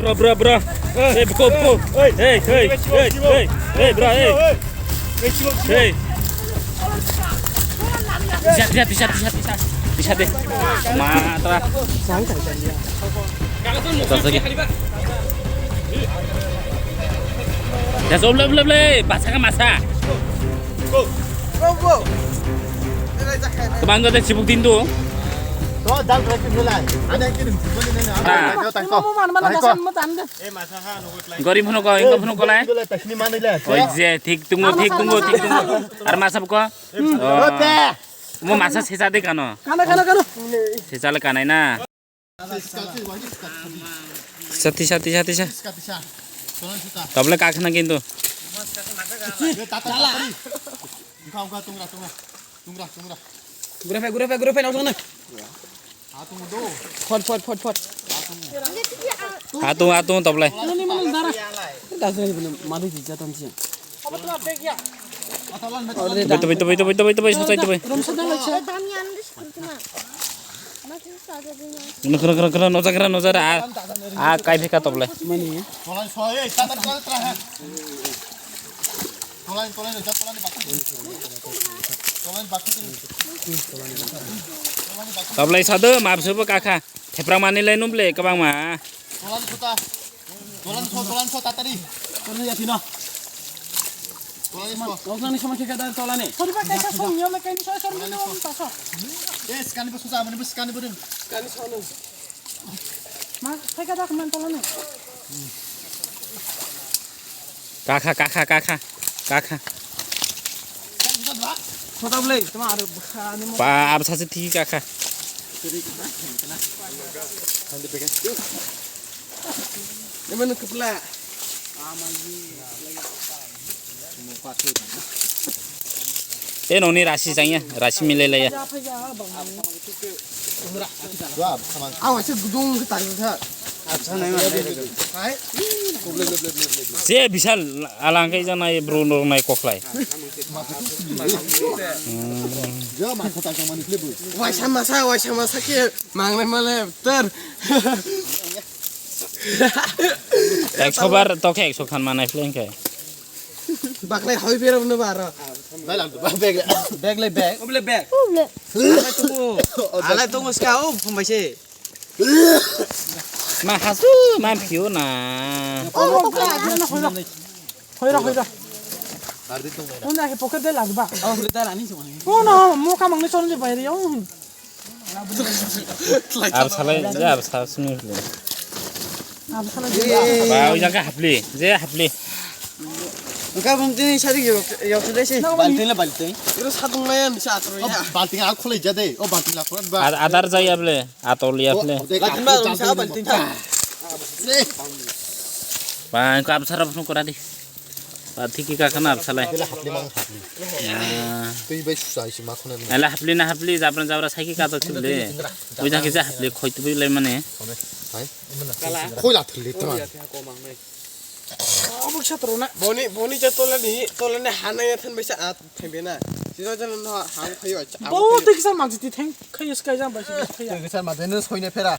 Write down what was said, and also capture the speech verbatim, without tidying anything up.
Bro, bro, bro. Hey, buko, buko. Hey, hey, hey, hey, hey, bro, hey. Hey. Tisa, tisa, tisa, tisa, tisa. Tisa de. Ma, tra. Tisa lagi. Ya, so, ble, ble, ble. Basa ka masa. Go, go. Kemang ko de sibuk din tu. To, dal ko sibuk lai. Ada yang kirim, sibuk ini, nah. Ah. Tangko, tangko. Mo man, man, tangko. Dasan mo tan de. Gorib hwnwi kok, wngkha phunuk kolai. Oi je, thik tongo, thik tongo, thik tongo. Ar masa buko? Ote. Mo masa sesa de kano? Kano, kano, kano. Sesa le kanai na. Sati, sati, sati, sati. Tabole kakhna kintu. Gura phai, gura phai, gura phai, nokjong na. Phot, phot, phot, phot. Atung, atung, toblai. Madu jija tamsi. Betul, betul, betul, betul, betul, betul, betul. Nukra, nukra, nukra, noja, nukra, noja, a, a, kai phika toblai. Mani. Toblai sado, map sobo kakha. Thepra mani lai num ble, kabang ma. Tolan so, tolan so, tatari. Tolan ya sino. Tolan so. Tolan ni sama khe kadar tolan ni. Soriba kaisa song niyo me kaini so, sori niyo me taso. Eh, skani bo susa, mani bo skani bo ding. Skani so no. Ma, khe kada kman tolan ni. Kakha, kakha, kakha, kakha. Khota ble, toma ar ani mo. Pa, ab sase thik kakha. Emang kepala. Te noni rasi changya, rasi milai laya. Awa se gudung ke tari sa. Hai. Je bisal alang kai jana ye bro nor nai koklai. Waisa masa, waisa masa ke manglai male ter. Ekso bar tokhe ekso khan manai phleng khe. Baklai hoi bera bune baro. Bag le bag. Oble bag. Oble. Alai tongo. Alai tongo ska o phumbai se. Ma hasu ma phio na. Hoira, hoira. Una he pocket de lagba. Oh, hoira ani sumani. Oh no, mo kamang ni chon je bayri yo. Ab salai, je ab sa sini hule. Ba, oi jaga hapli, je hapli. Engka bung tini sari yok, yok sudai si. Balting la balting. Iro sadung maya misa atro ya. Balting aku le jade. Oh, balting la kuat ba. Adar jai able, atol ya able. Balting ba misa balting. Ba, engka ab sarap nu kora di. Ba, thiki ka khana ab salai. Bela hapli mang hapli. Ya. Tui bai susa isi ma khona. Ela hapli na hapli, jabra jabra saiki ka to chule. Oi jang kisa hapli khoi tu bai lai mane. Hai. Khoi la thili tama. Obo kisa toro na. Boni, boni je tola ni, tola ni hana ya than bai sa at than be na. Sino jana no hang khayo. Bo te kisa mang jiti thang khayo skai jang bai sa khayo. Tui kisa ma jene soi ne phera.